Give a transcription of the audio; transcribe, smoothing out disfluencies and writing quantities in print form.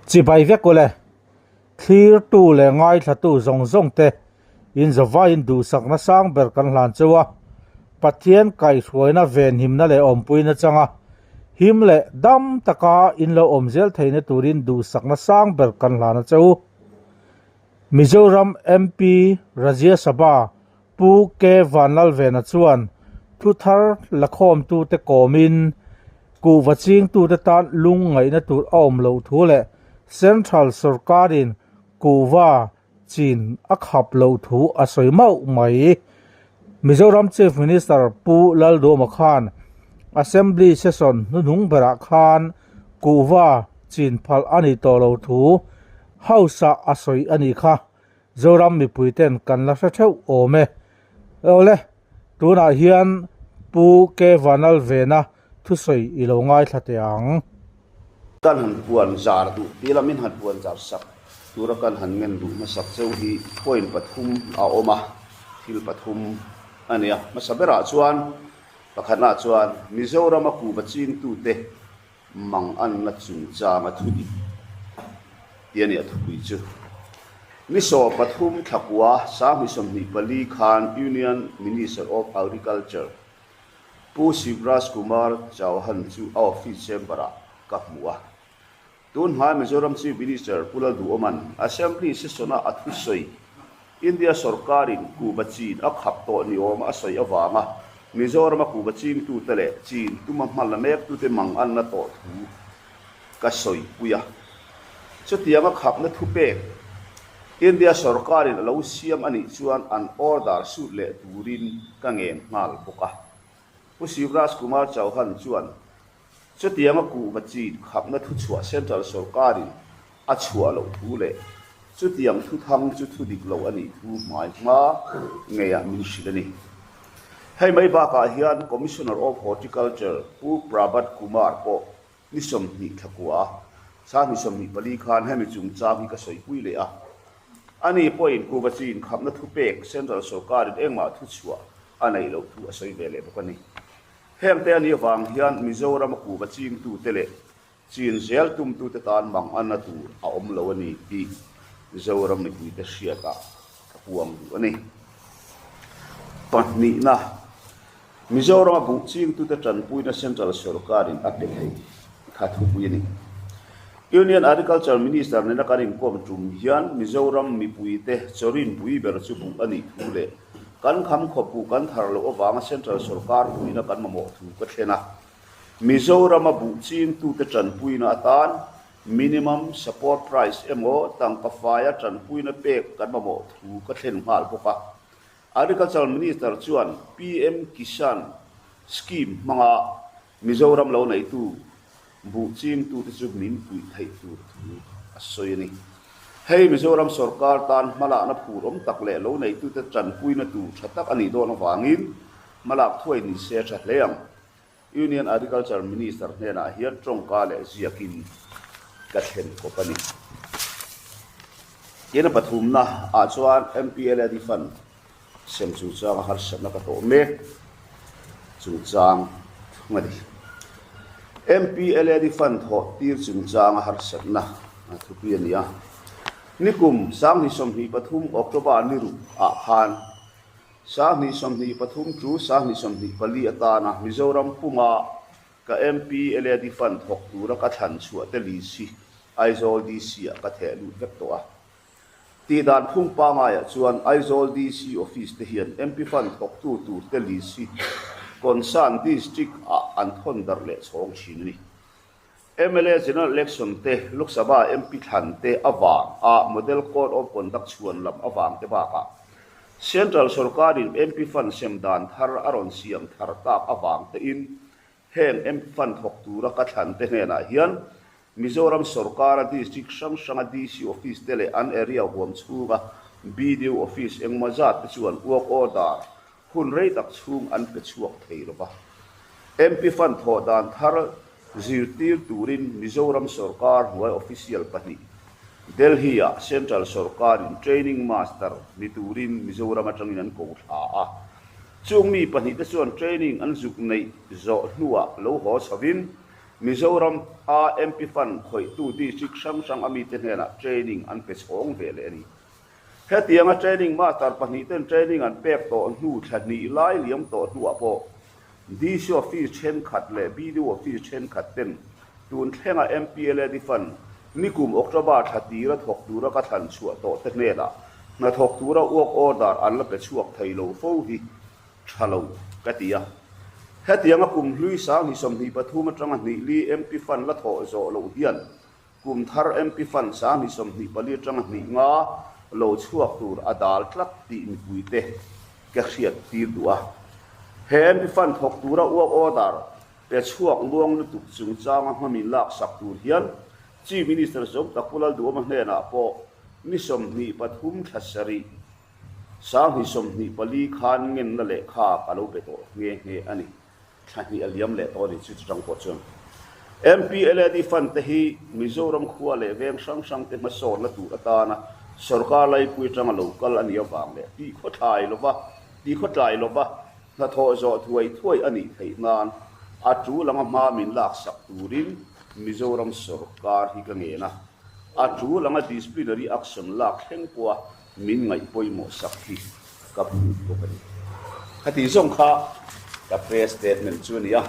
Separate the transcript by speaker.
Speaker 1: Chibai vek ule, thlirtu leh ngaithlatu zawng zawng te in zavaiin duhsakna sang ber kan hlan cheu a, Pathian kaihhruaina venhimna leh awmpuina changa him leh dam taka in lo awm zel theihna turin duhsakna sang ber kan hlan a che u. Mizoram MP Rajya Sabha Pu K Vanlalvena chuan thu thar lakhawmtute kawmin kuhva chingtute tan lung ngaihna tur a awm loh thu leh Central sawrkarin kuhva chin a khap loh thu a sawi mauh mai. Mizoram Chief Minister Pu Lalduama khan Assembly Session hnuhnung berah khan kuhva chin phalh a nih tawh loh thu House-ah a sawi a nih kha. Zoram mipui ten kan la hre theuh awm e. Awle, tunah hian Pu K Vanlalvena thusawi i lo ngaithla teh ang.
Speaker 2: Kan han puan zar duh ti lam in han puan zar sak tura kan han ngen duh hmasak cheu hi point pathum a awm a, thil pathum a ni a. Hmasa berah chuan pakhatnaah chuan Mizorama kuhva chingtute Mang anna chungchang a thu dik tih a nih a thupui chu. Ni 13 thlakua 2024 khan Union Minister of Agriculture Pu Shivraj Kumar Chauhan chu a office chamber-ah ka hmu a. Tun hmai Mizoram Chief Minister Pu Lalduhawma'n Assembly session-a a thusawi India sorkarin kuhva chin a khap tawh ni awma a sawi avanga Mizorama kuhva chingtute leh chin tuma hma la mektute mang anna tawh thu ka sawipui a. Chutianga khapna thupek India sorkarin a lo siam a nih chuan an order sut leh turin ka ngen nghal bawk a. Pu Shivraj Kumar Chauhan chuan Chutianga kuhva chin khapna thuchhuah Central sorkarin a chhuah loh thu leh chutiang thuthang chu thu dik lo a nih thu hmai hma ngeiah min hrilh a ni. Hei mai bakah hian Commissioner of Horticulture Pu Prabhat Kumar pawh ni 20 thlakua 2024 khan hemi chungchang hi ka sawipui leh a. Ani pawhin kuhva chin khapna thupek Central sorkarin engmah thuchhuah a neih loh thu a sawi ve leh bawk a ni. Hengte a nih avang hian Mizorama kuhva chingtute leh chin zel tumtute tan mang anna tur a awm lo a ni tih Mizoram mipuite hriatah ka puang duh a ni. Pahnihna, Mizorama buh chingtute tanpuina Central sorkarin a pe thei kha thupui a ni. Union Agriculture Minister nena kan inkawm tum hian Mizoram mipuite chawrinpui ber chu buh a nih thu leh Kan kham khawphu kan thar loh avanga Central sorkar puina kan mamawh thu ka thlen a. Mizorama buh chingtute tanpuina atan Minimum Support Price emaw tangka faia tanpuina pek kan mamawh thu ka thlen nghal bawk a. Agriculture Minister chuan PM Kisan Scheme hmanga Mizoram lo neitu buh chingtute chu min puih theih tur thu a sawi a ni. Hei Mizoram sorkar tan hmalakna phur awm tak leh lo neitute tanpuina tur tha tak a nih dawn avangin hmalak thuai ni se tha hle ang. Union Agriculture Minister hnenah hian tawngka leh ziakin ka thlen kawp a ni. Ina pathumna ah chuan MPLAD Fund Sem chungchanga harsatna ka tawh mek chungchang thung a ni. MPLAD Fund thawh tir chungchanga harsatna a thupui a ni a. Nikum 2023 October ni ruk ah khan 2023 to 2024 atana Mizoram puma ka MPLAD Fund thawk tura ka thlan chhuah te list hi Aizawl DC ah ka theh lut vek tawh a. Tihdan phung pangaiah chuan Aizawl DC Office te hian MP Fund thawktu tur te list hi Concern District ah an thawn darh leh chhawng thin a ni. Mla General Election te, Lok Sabha MP thlan te avang a Model Code of Conduct chhuan lam avang te bakah Central Sorkarin MP Fund sem dan thar a rawn siam thar tak avang tein Heng MP Fund thawk tura ka thlan te hnenah hian Mizoram sorkara district hrang hranga DC office te leh an area huam chhunga BDO office engmaw zat te chuan work order hun rei tak chhung an pe chhuak thei lo va. MP Fund thawh dan thar zirtir turin Mizoram sorkar hnuai official pahnih Delhi-ah Central sorkarin training master ni turin Mizoram atangin an ko thla a. Chung mi pahnihte chuan training an zuk neih zawh hnuah lo haw chhovin. Mizoram a MP Fund khawihtu District hrang hrang a mite hnenah training an pe chhawng ve leh a ni. Hetianga training master pahnihten training an pek tawh hnu thla hnih lai liam tawh hnuah pawh DC Office thenkhat leh BDO Office thenkhat ten tun thlenga MPLAD Fund nikum October thla tira thawk tura ka thlan chhuah tawh te hnenah hnathawk tura work order an la pe chhuak thei lo fo hi tha lo ka ti a. Hetianga kum hlui 2023 atanga hnih li MP Fund la thawh zawh loh hian Kum thar MP Fund 2024 atanga hnih nga lo chhuak tur a dal tlat tih mipuite ka hriat tir duh a. He MP Fund thawk tura work order pe chhuak muang lutuk chungchanga hmamin laksak tur hian Chief Minister Zawm Tak Pu Lalduhawma hnenah pawh ni 23 thla sarih 2024 khan ngenna lehkha ka lo pe tawh nghe nghe a ni. Thla hnih a liam leh tawh a ni chu chutang pawh chuan MPLAD fund te hi Mizoram khua leh veng hrang hrang te hmasawnna tur atana sorkar laipui atanga lo kal a nih avang leh tih khawthlai lova tih khawtlai lova hnathawh zawh thuai thuai a nih theih nan a tul anga hma min laksak turin Mizoram sorkar hi ka ngen a, a tul anga disciplinary action lak thleng pawha Min ngaih pawimawh sak hi ka phut bawk a ni. Khati zawng kha ka press statement chu a ni a.